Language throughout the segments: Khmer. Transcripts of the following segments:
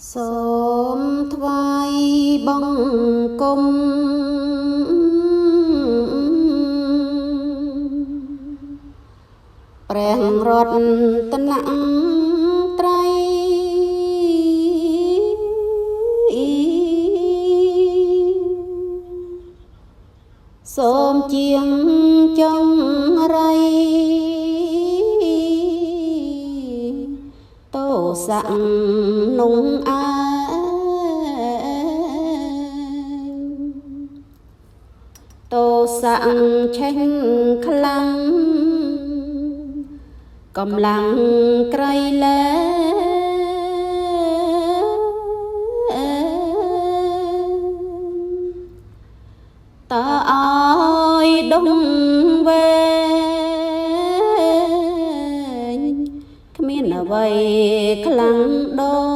សូមថ្វាយបង្គំព្រះរតនត្រ័យសូមជាងចង្រៃតោសៈនងឯងតោសៈឆេះខ្លាំងកម្លាំងក្រៃលែតើឲ្យដងវែងគ្មានអ្វីខ្លាំងដូច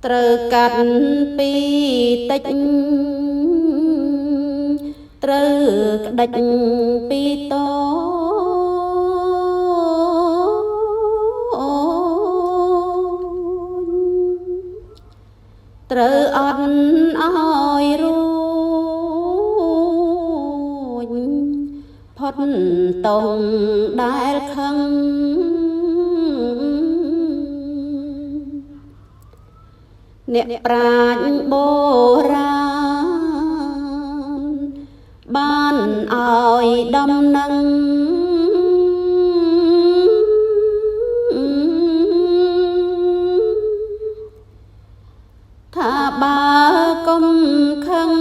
ត្រូវកាត់ពីតិចត្រូវក្តិចពីតត្រូវអត់ឲ្យរួចផុតតងដែលខឹងអ្នកប្រាជ្ញបុរាណបានឲ្យដំណឹងថាបើកុំខឹង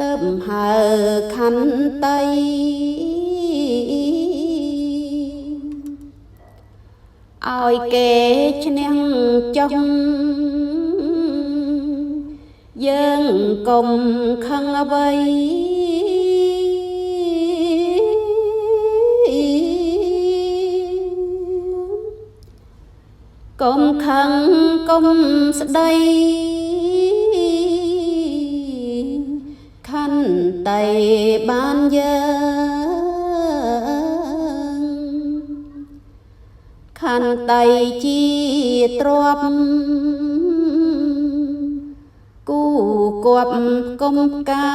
ទៅហៅខន្តីឲ្យគេឈ្នះចុះយើងកុំខឹងអ្វីកុំខឹងកុំស្ដីខន្តីបានយើងខន្តីជាទ្រពគូគប់គុំកា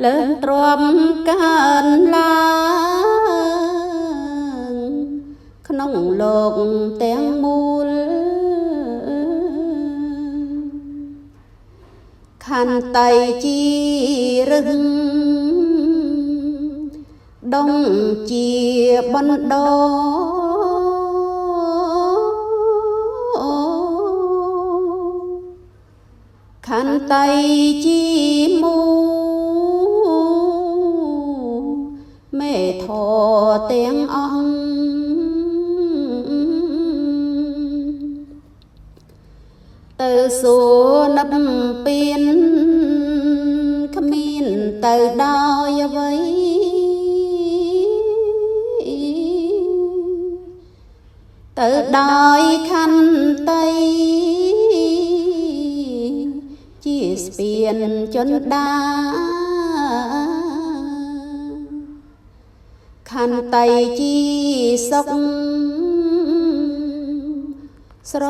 លើទ្រាំកើនឡើងក្នុងលោកទាំងមូលខន្តីជារឹងដងជាបណ្ដោខន្តីជាមូមេធរទាំងអង្គទៅសួរនិព្វានគ្មានទៅដោយអ្វីទៅដោយខន្តីជាស្ពានជន្តាខន្តីជាសុខស្រ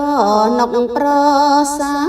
ណុកប្រសា